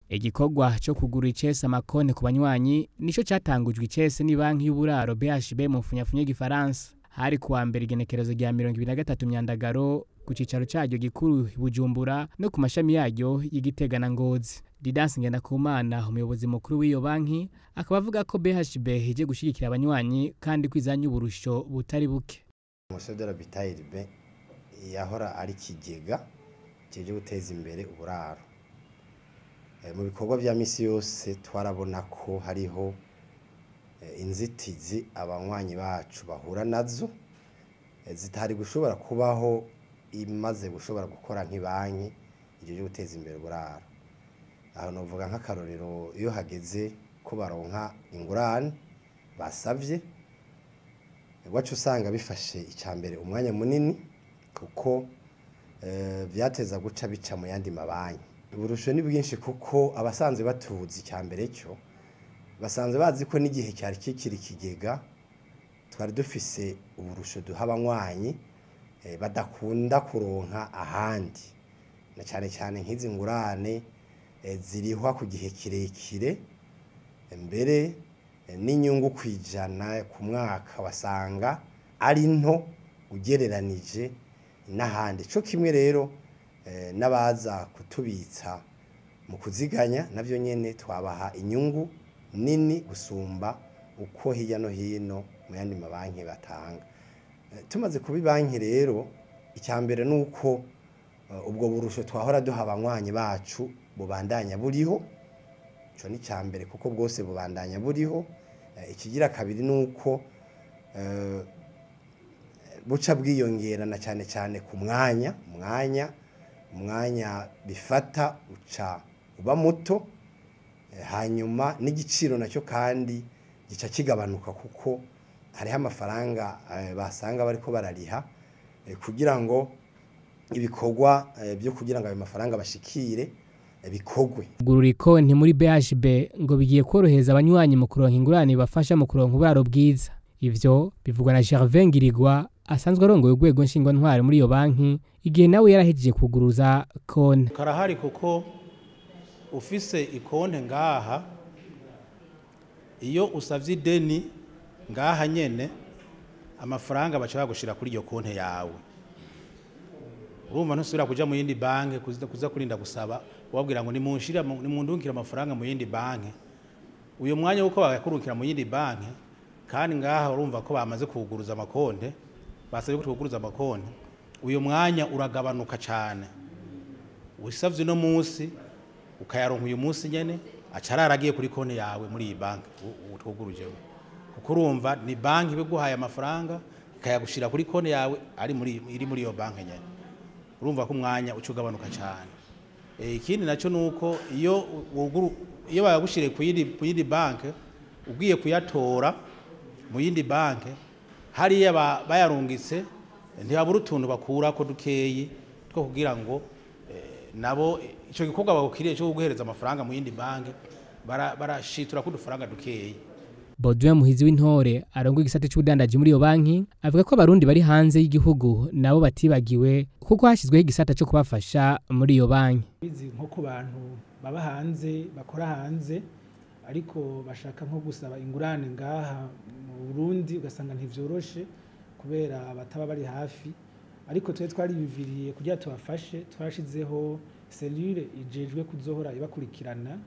Igikorwa co kugura icese amakonti ku banywanyi nico catangujwe icese ni banki y'uburaro BHB mu mfunyafunyo y'igifaransa. Hari kuwa mbere igenekerezo rya 23 Myandagaro ku cicaro caryo gikuru i Bujumbura no ku mashami yaryo y'Igitega na Ngozi. Didas Ngendakumana, umuyobozi mukuru w'iyo banki, akaba avuga ko BHB ije gushigikira abanywanyi kandi kwizanya uburusho butari buke. Umusore de l'habitat urbain yahora ari ikigega kijejwe guteza imbere uburaro. Mu bikorwa vya misi yose twarabona ko hariho inzitizi abanywanyi bacu bahura nazo zitari gushobora kubaho imaze gushobora gukora nk'ibanki ijejwe guteza imbere uburaro. Aho novuga nk'akarorero iyo hageze ko baronka ingurane basavye, waca usanga bifashe icambere umwanya munini kuko vyateza guca bica mu yandi mabanki. Uburusho ni bwinshi kuko abasanzwe batuzi icambere cyo basanzwe bazi ko n'igihe cyari kikiri ikigega twari dufise uburusho duha abanywanyi badakunda kuronka ahandi, na cane cane nk'izi ngurane zirihwa ku gihe kirekire, mbere n'inyungu kwijana ku mwaka wasanga ari nto ugereranije n'ahandi. Co kimwe rero n'abaza kutubitsa mu kuziganya navyo nyene twabaha inyungu nini gusumba uko hirya no hino mu yandi mabanki batanga. Tumaze kuba ibanki rero, icambere nuko ubwo burusho twahora duha abanywanyi bacu bubandanya buriho. Ico ni icambere kuko bwose bubandanya buriho. Ikigira kabiri nuko buca bwiyongera na cane cane ku mwanya, umwanya bifata uca uba muto, hanyuma n'igiciro nacyo kandi gica kigabanuka kuko hariho amafaranga basanga bariko barariha kugira ngo ibikorwa byo kugira ngo ayo mafaranga bashikire bikogwe. Kugurura ikonti muri BHB ngo bigiye korohereza abanywanyi mu kuronka ingurane bibafasha mu kuronka uburaro bwiza. Ivyo bivugwa na Gervais Ngirigwa asanzwe arongoye urwego nshingwantwaro muri iyo banki, igihe nawe yarahejeje kuguruza konti. Karahari kuko ufise ikonte ngaha, iyo usavye ideni ngaha nyene amafaranga baca bagushira kuri iyo konte yawe. Urumva ntusubira kuja mu yindi banki kuza kurinda gusaba wabwira ngo nimunshira nimundungikire amafaranga mu yindi banki. Uyo mwanya wuko bagakurukira mu yindi banki, kandi ngaha urumva ko bamaze kuguruza amakonte, basabye ko tuguruza amakonte, uyo mwanya uragabanuka cane. Usavye no munsi ukayaronka uyu munsi nyene acararagiye kuri konte yawe muri iyi banki utugurujemo. Kuko urumva ni banki biguhaye amafaranga ikayagushira kuri konte yawe ari muri iri muri iyo banki nyene. Urumva ko umwanya ucugabanuka cyane. Ikindi naco nuko iyo iyo bayagushire ku yindi banki ugiye kuyatora mu yindi banki, hariya bayarungitse ntibabura utuntu bakura ko dukeyi two kugira ngo nabo ico gikorwa bagukiriye cyo guhereza amafaranga mu yindi banki barashitura ko udufaranga dukeyi. Baudouin Muhizi w'Intore arongoye igisata c'ubudandaji muri iyo banki avuga ko abarundi bari hanze y'igihugu nabo batibagiwe kuko hashyizweho igisata co kubafasha muri iyo banki. Bizi nko ku bantu baba hanze bakora hanze ariko bashaka nko gusaba ingurane ngaha mu Burundi ugasanga ntivyoroshe kubera bataba bari hafi, ariko twe twariyumviriye kugira tubafashe, twashizeho cellule ijejwe kuzohora ibakurikirana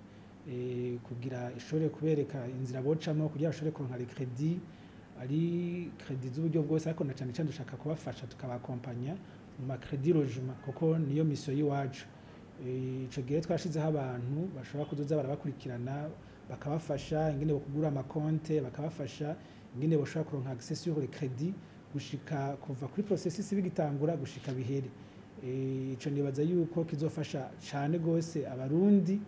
kugira ishobore kubereka inzira bocamo kugira bashobore kuronka les crédits, ari crédits z'uburyo bwose, ariko na cane cane dushaka kubafasha tukabakompanya mu ma crédit logement kuko niyo mission y'iwacu. Ico gihe twashizeho abantu bashobora kuzoza barabakurikirana bakabafasha ingene bokugura amakonte, bakabafasha ingene boshobora kuronka accès sur les crédits gushika kuva kuri processus bigitangura gushika bihere. Ico nibaza yuko kizofasha cane gose abarundi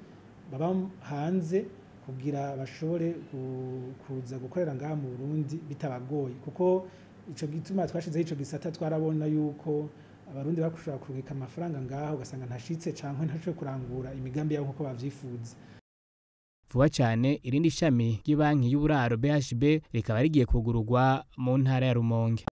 baba hanze kugira bashobore kuza gukorera ngaha mu Burundi bitabagoye, kuko ico gituma twashizeho ico gisata twarabona yuko abarundi bakushobora kurungika amafaranga ngaho ugasanga ntashitse canke ntashoboye kurangura imigambi yabo nkuko bavyifuza. Vuba cane irindi shami ry'ibanki y'uburaro BHB rikaba rigiye kugururwa mu ntara ya Rumonge.